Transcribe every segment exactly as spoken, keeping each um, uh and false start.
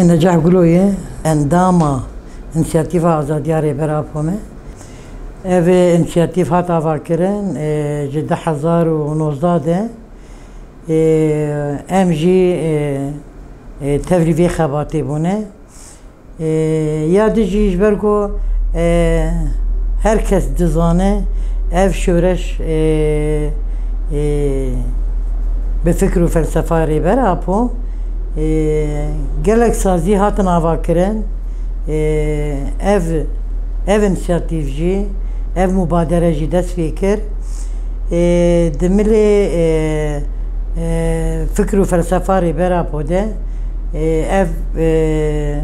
Necah Gulo ye, endama Însiyatîfa Azadiya Rêber Apo me. Ev însiyatîf hat avakirin, e, ji du hezar û nozdeh de. E, em jî, e, e, tevlî vê xebatê bûne. E, ya din jî ji ber ku, e, her kes dizane ev şoreş, e, e, bi fikr û felsefa Rêber Apo, e, gelek sazî hatin avakirin. E, ev, ev însiyatîf jî, ev mubadere jî dest pê kir. E, di milê, e, e, fikr û felsefa Rêber Apo de, e, ev, e,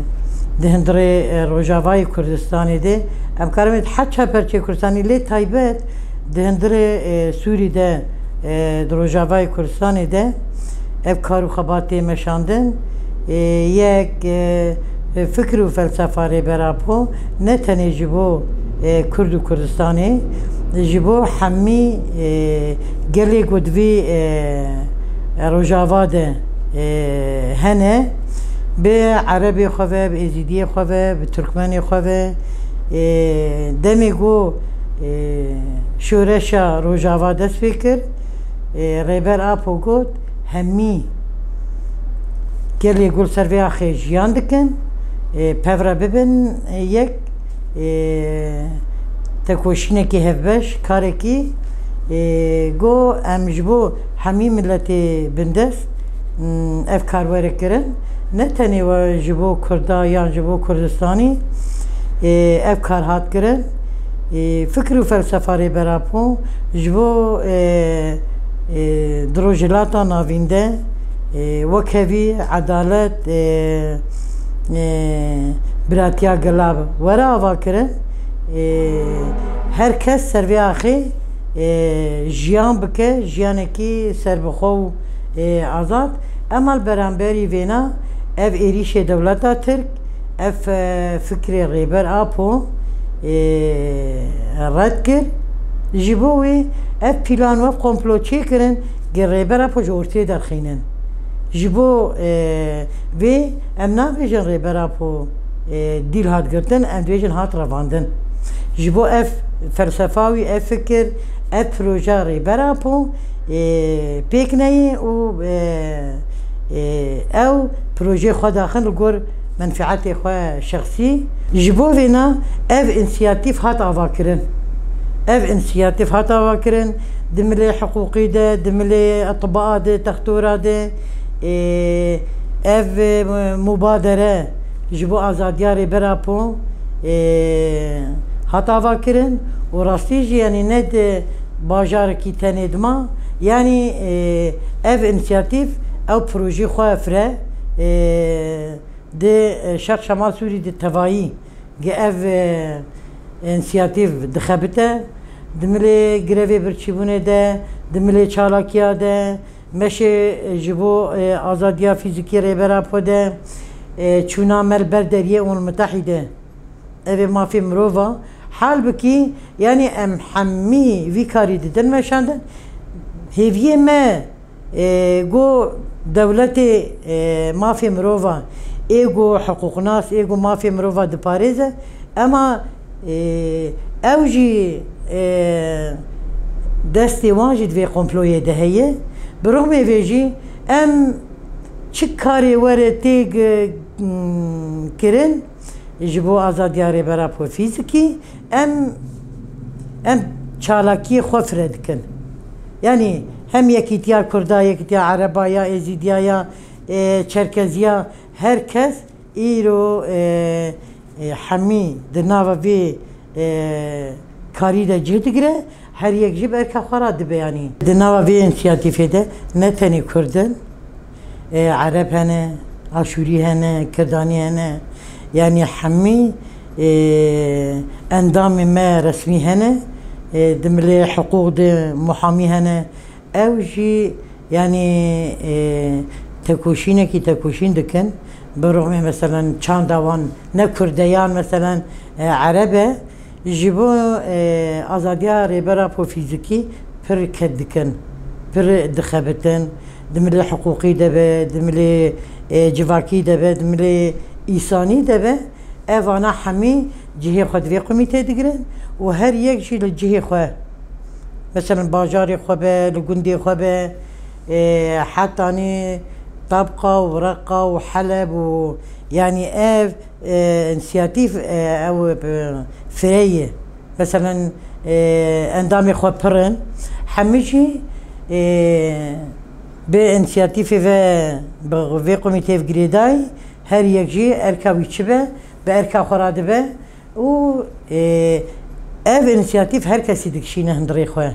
di hundirê, e, Rojavayê Kurdistanê de, em karin heta perçê Kurdistanê lê taybet di hundirê, e, Sûrî de, e, di Rojavayê Kurdistanê de ev kar û xebat tê meşandin. E, yek, e, fikr û felsefa Rêber Apo ne tenê ji bo, e, Kurd û Kurdistanê, ji bo hemî, e, gelê ku di vî, e, Rojava de, e, hene, bi Erebê xwe ve, bi Êzîdiyê xwe ve, bi Turkmenê xwe ve, e, demê ku, e, şoreşa Rojava dest pê kir, e, Rêber Apo got, hemî gelê ku li ser vê axê jiyan dikin, e, pev re bibin, e, yek, e, tekoşînekî hevbeş, karekî, e, got, em ji bo hemî miletê bindest, m, ev kar were kirin. Ne tenê we ji bo Kurda yan ji bo Kurdistanî, e, ev kar hat kirin. E, fikr û felsefa Rêber Apo ji bo, e, e, di Rojhilata Navîn de, e, wekhevî, edalet, e, e, biratiya gela were ava kirin. E, her kes ser vê axê, e, jiyan bike, jiyanekî serbixwe û, e, azad. Ema li beramberî vêna ev êrîşê dewleta Tirk, ev, e, fikrê Rêber Apo, e, red kir. Ji bo wê ev pîlan û ev komplo çêkirin, gi Rêber Apo ji ortê derxînin. Ji bo, e, vê em nabêjin Rêber Apo, e, dîl hat girtin, em dibêjin hat revandin. Ji bo ev felsefa wî, ev fikir, ev proje Rêber Apo, e, pêk neyê û, e, e, ew projeyê xwe daxin li gor menfiatê xwe şexsî. Ji bo vêna ev însiyatîf hat avakirin. Ev însiyatîf hat avakirin di milê hiqûqî de, di milê etibaa de, textora de, e, ev, e, mubadere ji bo azadiya Rêber Apo, e, hat avakirin û rastî jî, yanî ne di bajarekî tenê dima, yanî, e, ev însiyatîf ew projeyê xwe fire, e, di, e, Şerq Şemal Sûrî di tevayî gi ev, e, însiyatîf dixebite. Di milê grevê birçîbûnê de, di milê çalakiya de, meşê, e, ji bo, e, azadiya fîzîkî Rêber Apo de, e, çûna me li ber deriyê Umemul Mitehîde. Ev ê mafê mirov a. Halbikî, yanî em hemî vî karî didin meşandin. Hêviyê me, e, go dewletê, e, mafê mirov a, ê go hiqûqnas, ê go mafê mirov a diparêze, ema, e, ew jî, e, destê wan jî di vê komployê de heye. Bi rixmê vê jî em çi karê were tê gi-, kirin, ji bo azadiya Rêber Apo fîzikî, em, em çalakiyê xwe fire dikin. Yanî hem yekîtiya Kurda, yekîtiya Ereba ya Êzîdiya ya, e, Çerkeziya, her kes îro, e, e, hemî di nava vê, e, karî de cih digire. Her yek jî bi erka xwe re dibe, yanî di nava vê însiyatîfê de ne tenê Kurd in, e, Ereb hene, Aşûrî hene, Kirdanî hene, yanî hemî, e, endamê me resmî hene, e, di milê hiqûq de muhamî hene. Ew jî, yanî, e, tekoşînekî tekoşîn dikin. Bi rixmê, meselen, çanda wan ne Kurd e yan, meselen, e, Ereb e. Ji bo, e, azadiya Rêber Apo fîzikî pir ked dikin, pir dixebitin, di milê hiqûqî de be, di milê, e, civakî de be, di milê, îsanî de be, evana hemî cihê xwe di vê qumîtê digirin û her yek jî li cihê xwe, meselen bajarê xwe be, li gundê xwe be, e, hetanî Tabqa û Reqa û Heleb û, yanî ev, e, însiyatîf, e, ew, e, fireyê. Meselen, e, endamê xwe pir in. Hemî jî, e, bi însiyatîfê ve, bi vê komîteyê girêdayî, her yek jî erka wî çi be, bi erka xwe radibe û, e, ev însiyatîf her kesî dikişîne hundirê xwe.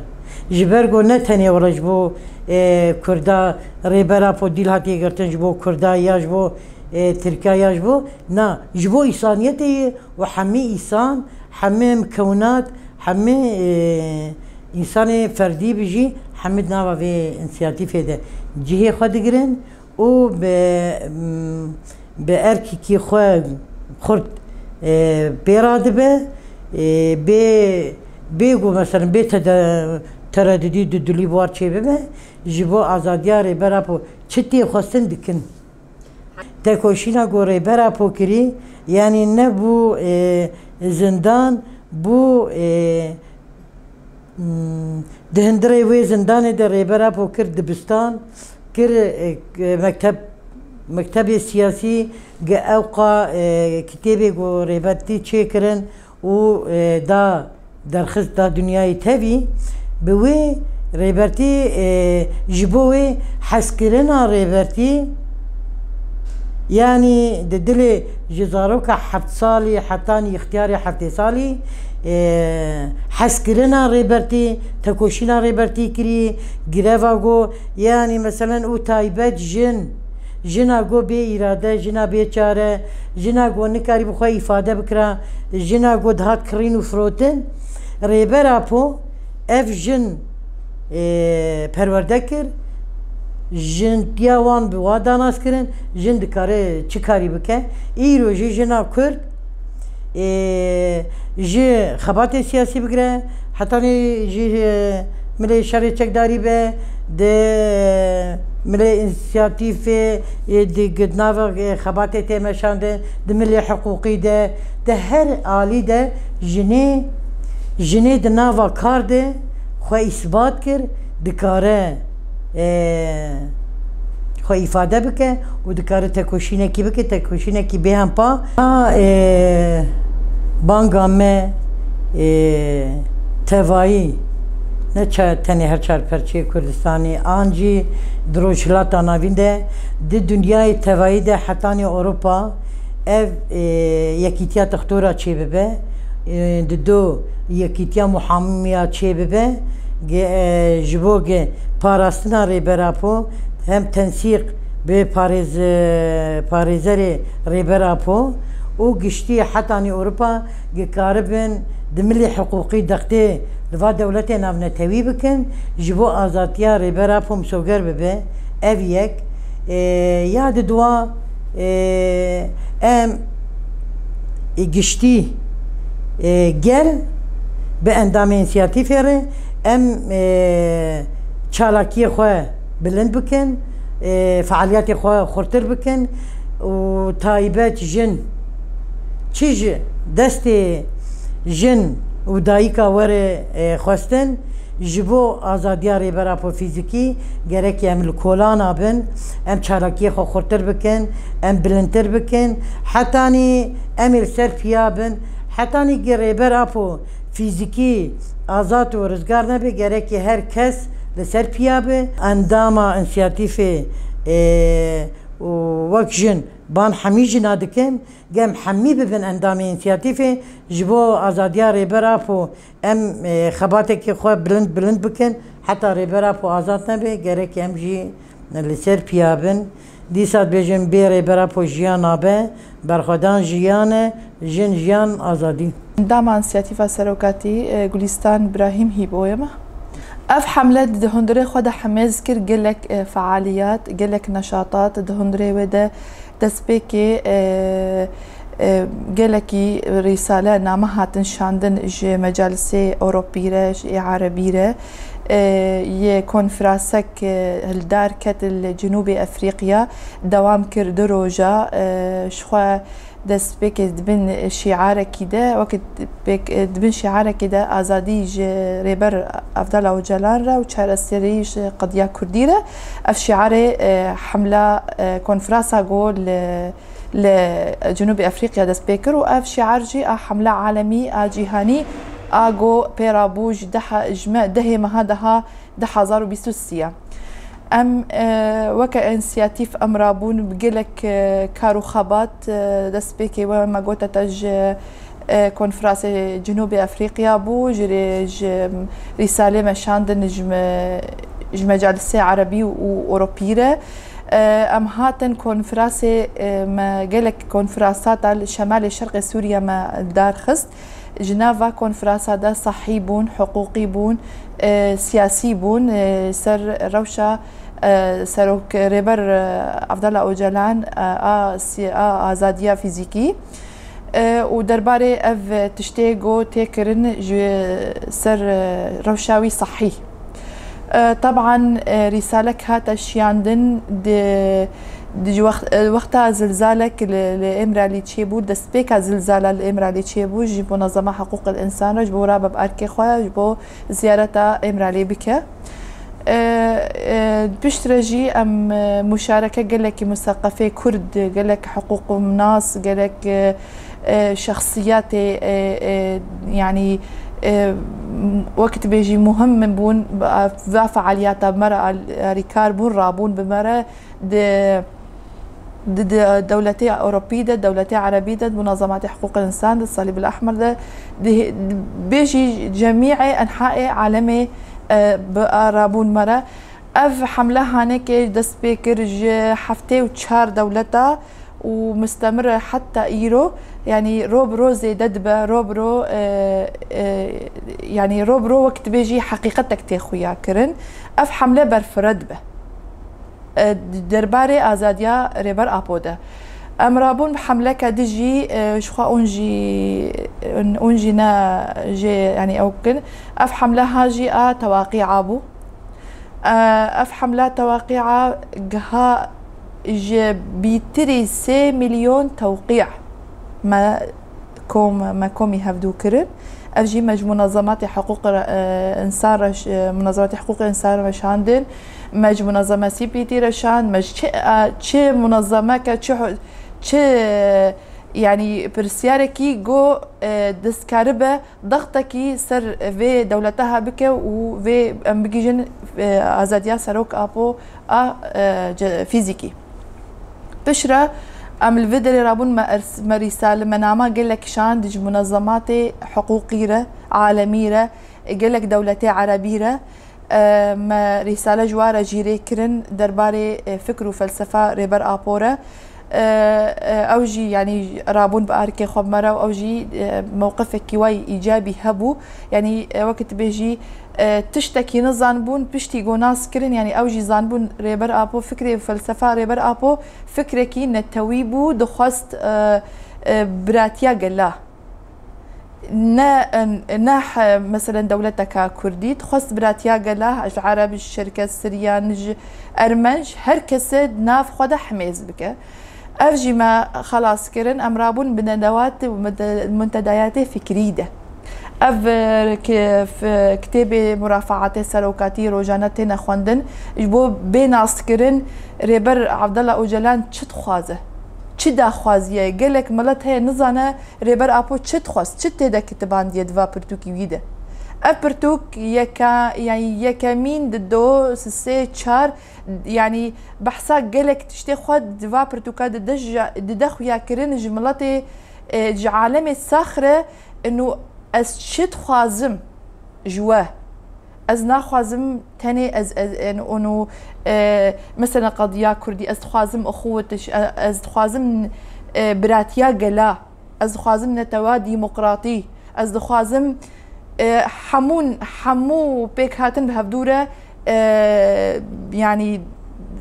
Ji ber ku ne tenê were ji bo, e, Kurda Rêber Apo dîl hatiye girtin, ji bo Kurda ya ji bo, e, Tirka ya ji bo, na, ji bo îsaniyetê ye û hemî îsan, hemî mikewnat, hemî, e, însanê ferdî bi jî, hemî di nava vê însiyatîfê de cihê xwe digirin û bi, bi erkekî xwe xurt, e, pê radibe, e, bê, bê ku, meselen, bê tede-, teredidî di dilî bi war çêbibe, ji bo azadiya Rêber Apo çi tê xwestin dikin. Tekoşîna ku Rêber Apo kirî, yanî nebû, e, zindan, bû, e, hmm, di hundirê wê zindanê de Rêber Apo kir dibistan, kir, e, mekteb, mektebê siyasî, gi ewqa, e, kitêbê ku Rêbertî çêkirin, û, e, da derxist da dinyayê tevî, bi wê Rêbertî, e, ji bo wê hezkirina Rêbertî, yanî di dilê ji zaroka heft salî hetanî ixtiyarê heftê salî, e, hezkirina Rêbertî, tekoşîna Rêbertî kirî, greva got, yanî meselen û taybet jin, jina got bê îrade, jina bê çare, jina got nikarî bi xwe îfade bikira, jina got dihat kirîn û firotin. Rêber Apo ev jin, e, perwerde kir, jin tiya wan bi wa danas kirin, jin dikare çi karî bike. Îro jî jina Kurd, e, ji xebatê siyasî bigire, hetanî jî, e, milê şerê çekdarî be, di milê însiyatîfê, e, di, di nava, e, xebatê tê meşandin, di milê hiqûqî de, di her alî de jinê, jinê di nava kar de xwe îsbat kir, dikare, e, xwe îfade bike û dikare tekoşînekî bike, tekoşînekî bêhempa. A, e, banga me, e, tevayî, ne ça-, tenê her çar perçeyê Kurdistanê, an jî di Rojhilata Navîn de, di dinyayê tevayî de hetanî Ewropa, ev, e, yekîtiya textora çêbibe, e, di do yekîtiya muhamiya çêbibe, ge-, e, ji bo ge parastina Rêber Apo, hem tensîq bi parêz-, parêzerê Rêber Apo û giştî hetanî Ewropa, ge karibin di milê hiqûqî dextê li va dewletê navnetewî bikin, ji bo azadiya Rêber Apo misoger bibe. Ev yek, e, ya di dua, e, em, e, giştî, e, gel bi endamê însiyatîfê re em, e, çalakiyê xwe bilind bikin, e, fealiyetê xwe xurtir bikin û taybet jin, çi ji destê jin û dayika were, e, xwestin, ji bo azadiya Rêber Apo fîzîkî gerekê em li kolana bin, em çalakiyê xwe xurtir bikin, em bilindtir bikin, hetanî em ê li ser piya bin, hetanî gi Rêber Apo fîzîkî azad û rizgar nebe, gerekê her kes li ser piya be. Endama însiyatîfê, e, û wek jin ban hemî jina dikim, gem hemî bibin endamê însiyatîfê, ji bo azadiya Rêber Apo em, e, xebatekî xwe bilind bilind bikin, heta Rêber Apo azad nebe, gerek em jî li ser piya bin. Dîsa dibêjin bê Rêber Apo jiyan nabe, berxwedan jiyan e, jin jiyan azadî. Endama Însiyatîfa Serokatî, e, Gulîstan Brahîm hî bi oyê me. Ev hemle di hundirê xwe de hemêz kir gelek, e, fealiyat, gelek neşatat di hundirê wê de destpêkê, e, e, gelekî rîsale name hatin şandin ji mecalisê Ewropî re, ji ê Erebî re. Yê konferansek, e, li dar ket li Cenûbê Efrîqya, dewam kir du roja, e, ji xwe destpêkê dibin şiarekî de, wekî pêk, e, dibin şiarekî de azadî ji Rêber Avdala Ocalan re û çareserî ji qediya Kurdî re. Ev şiarê, e, hemla, e, konferansa ku li, li Cenûbê Efrîqya dest pê kir û ev şiar jî a hemla alemî a cîhanî a ku pê rabû ji deha, ji me, dehê meha deha du hezar û bîst û sê. Em, e, weke însiyatîf em rabûn bi gelek, e, kar û xebat, e, destpêkê we me gote te ji, e, konferansê Cenûbê Efrîqya bû, ji rê, ji rîsalê me şandin ji me, ji mecalisê erebî û ewropî re. E, em hatin konferansê, e, me gelek konferansa li şemalê şerqê Sûriye me dar xist. Ji nav va konferansa de sehî bûn, hiqûqî bûn, e, siyasî bûn, e, ser rewşa, e, serok Rêber, e, Avdala Ocalan, e, a si-, a azadiya fîzîkî, e, û derbarê ev tiştê ku tê kirin ji ser, e, rewşa wî sehî. E, teban, e, rîsalek hate şiyandin di, di ji wext-, e, wexta zilzalek li, li Îmralî çêbû, destpêka zilzala li Îmralî çêbû, ji Munezema Hiqûqil Însan re ji bo rabe bi arkê xwe, ji bo ziyareta Îmralî bike. E, e, piştre jî em, e, muşareke gelekî museqefê Kurd, gelek hiqûqnas, gelek, e, e, şexsiyetê, e, e, yanî, e, wek dibêjî muhim bûn, va fealiyata bi me re al-, alîkar bûn, rabûn bi me re di, di, di dewletê Ewropî de, dewletê Erebî de, di Munazematê Hiqûqê Însan de, di Salîb el Ehmer de, di, di bêjî cemîê enhaê alemê, e, bi a rabûn me re. Ev hemle hanekê dest pê kir ji heftê û çar dewleta û mistemir e heta îro, yanî ro bi ro zêde dibe, ro bi ro, e, e, yanî ro bi ro wek dibêjî heqîqetek tê xuya kirin. Ev hemle berfireh dibe. E, derbarê azadiya Rêber Apo de. Em rabûn bi hemleke dijî, e, ji xwe hûn jî, hûn jî ne jê, yanî ew kin. Ev hemle ha jî a tewaqîa bû. Ev hemla tewaqîa giha ji bîtirî sê milyon tewqî me kom, me komî hevdû kirin. Ev jî me ji munazematê hiqûq re, e, însan re, e, munazematê hiqûqê însan re şandin. Me ji munazeme C P T re şand, me ji çi, e, çi munazemeke, çi, çi, yanî pirsiyarekî go, e, dest karibe dextekî ser vê dewleta ha bike û vê em bigihîjin, e, azadiya Serok Apo a, e, ce-, fîzîkî. Piştre em li vê derê rabûn me ers-, me rîsale, me nama gelek şand ji munazematê hiqûqî re, alemî re, gelek dewletê erebî re. E, me rîsale ji wa re jî rê kirin derbarê, e, fikr û felsefa Rêber Apo re. E, e, ew jî, yanî, rabûn bi arkê xwe bi me re û ew jî, e, mewqifekî wa yî îcabî hebû. Yanî, e, wekî tu bêjî, e, tiştekî nizanbûn, piştî ku nas kirin, yanî ew jî zanbûn Rêber Apo, fikrê û felsefa Rêber Apo fikrekî netewî bû, dixwest, e, e, biratiya gela. Ne, ne, he, meselen dewleteka Kurdî, dixwest biratiya gela, ji Ereb, ji Çerkes, Siryan, ji Ermen, ji her kesê di nav xwe de hemêz bike. Ev jî me xelas kirin, em rabûn bi nedewat û mede-, muntedayatê fikrî de. Ev, e, ki-, f-, kitêbê murafaatê serokatî rojane têne xwendin, ji bo bê naskirin Rêber Abdullah Ocalan çi dixwaze? Çi daxwaziye? Gelek milet heye nizane Rêber Apo çi dixwest, çi tê de kitibandiye di va pirtûkî wî de? Ev pirtûk yeka-, yanî yekemîn di do, sê, çar, yanî behsa gelek tiştê xwe di va pirtûka dide ji-, dide xuya kirin ji miletê, e, ji alemê sax re, inu ez çi dixwazim ji we? Ez naxwazim tenê ez, ez, en, onu, e, mesela qediya Kurdî, ez dixwazim ixuwetiş, e, ez dixwazim, e, biratiya gela, ez dixwazim netewa demokratî, ez dixwazim, e, hemûn, hemû pêkhatin bi hevdû re, e, yanî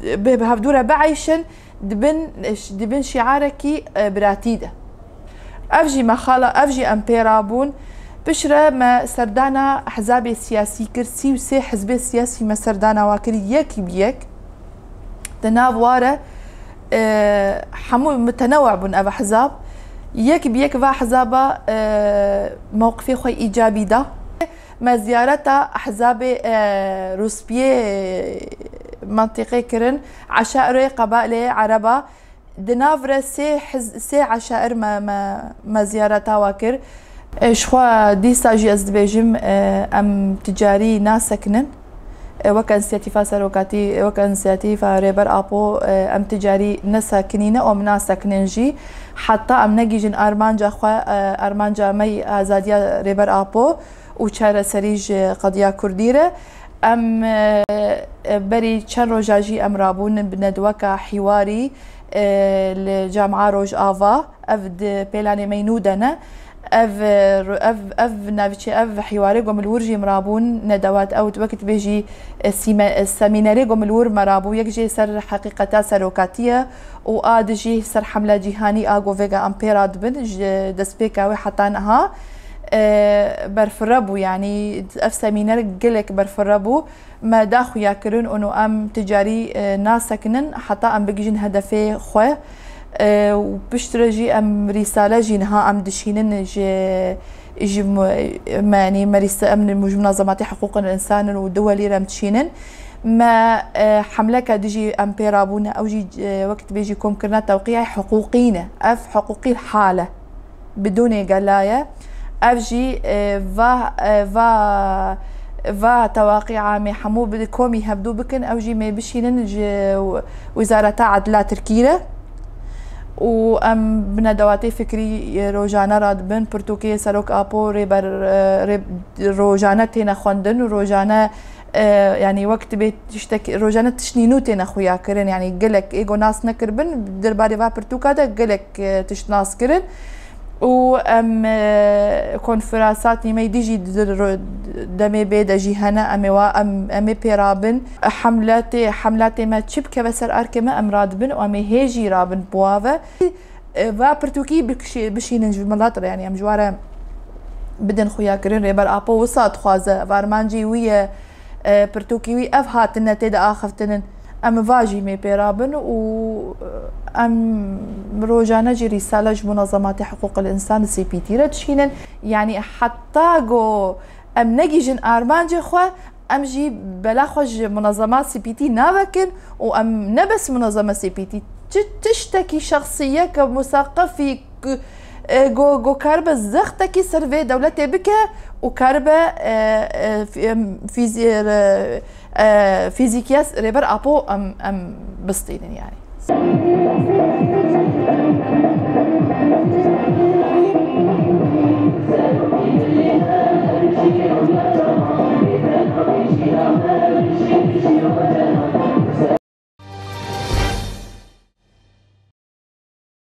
bi, bi hevdû re bieyşin, dibin, dibin şiarekî, e, biratî de. Ev jî mexala, ev jî em pê rabûn. Piştre me serdana hizabê siyasî kir, sî û sê hizbê siyasî me serdana wa kir, yek bi yek. Di nav wa re, e, hemû mitenewe bûn ev hizab. Yek bi yek va hizaba, e, mewqifê xwe îcabî da. Me ziyareta hizabê, e, Rûspiyê mentiqê kirin, eşairê qebailê ereba. Di nav re sê hiz-, sê eşair me, me, me ziyareta wa kir. E, ji xwe dîsa jî ez dibêjim, e, em ticarî nasekinin. E, wek însiyatîfa serokatî, wek însiyatîfa Rêber Apo, e, em ticarî nesekinîne, em nasekinin jî. Heta em negihîjin armanca xwe, e, armanca me yî azadiya Rêber Apo û çareserî ji qediya Kurdî re. Em, e, e, berî çend roja jî em rabûn bi nedweka hîwarî, e, li Camia Rojava, ev di pêlanê me yî nû de ne. Ev, e, ro-, ev, ev navçe, ev hîwarê ku min li wir jî em rabûn, nedewat ew wekî dibêjî, e, sîme-, e, semînerê ku min li wir me rabû, yek jê ser heqîqeta serokatî ye û a di jî ser hemla cîhanî a ku vêga em pê radibin, ji destpêka wê heta niha, e, berfirre bû, yanî ev semîner gelek berfirre bû. Me da xuya kirin û em ticarî, e, nasekinin heta em bigihîjin hedefê xwe. E, û piştre jî em rîsale jî niha em dişînin ji, ji mu-, me, yanî me rîsa-, em ji munazematê hiqûqên însan in û di welî re em dişînin. Me, e, hemleke dijî em pê rabûne, ew jî, e, wek dibêjî komkirina tewqîyê hiqûqî ne. Ev hiqûqî hal e. Bidûnê gela ye. Ev jî, e, va, e, va, va tewaqî amê hemû bi komî hevdû bikin, ew jî mê bişînin ji Wizareta Edla Tirkî re. Û em bi nedewatê fikrî, e, rojane radibin, pirtûkê Serok Apo, Rêber, e, Rê-, rojane têne xwendin û rojane, e, yanî wek dibê tiştek, rojane tiştî nû têne xuya kirin, yanî gelek ê ku nas nekiribin, derbarê va pirtûka de gelek, e, tişt nas kirin. Û em, e, konferansatî me dî jî di ro-, demê bê de jî hene, em ê wa, em, em ê pê rabin. Hemletê, hemletê me çi bikeve ser arkê me, em radibin û em ê hê jî rabin bi wa ve. E, va pirtûkî bikşî-, bişînin ji milet re, yanî em ji wa re bidin xuya kirin. Rêber Apo wisa dixwaze, armancî wî ye, e, pirtûkî wî ev hatine tê de axiftin in. Em va jî mê pê rabin û, e, em rojane jî rîsale ji munazematê hiqûqil însan, C P T, re dişînin. Yanî heta ku em negihîjin armancê xwe, em jî bela xwe ji munezema C P T navekin û em ne bes munezema C P T, çi tiştekî şexsiyeke musaqefî ku, e, ku, ku karibe zextekî ser vê dewletê bike û karibe, e, e, fî-, em, fîzî-, e, e, fîzîkiya Rêber Apo em, em bistînin yanî.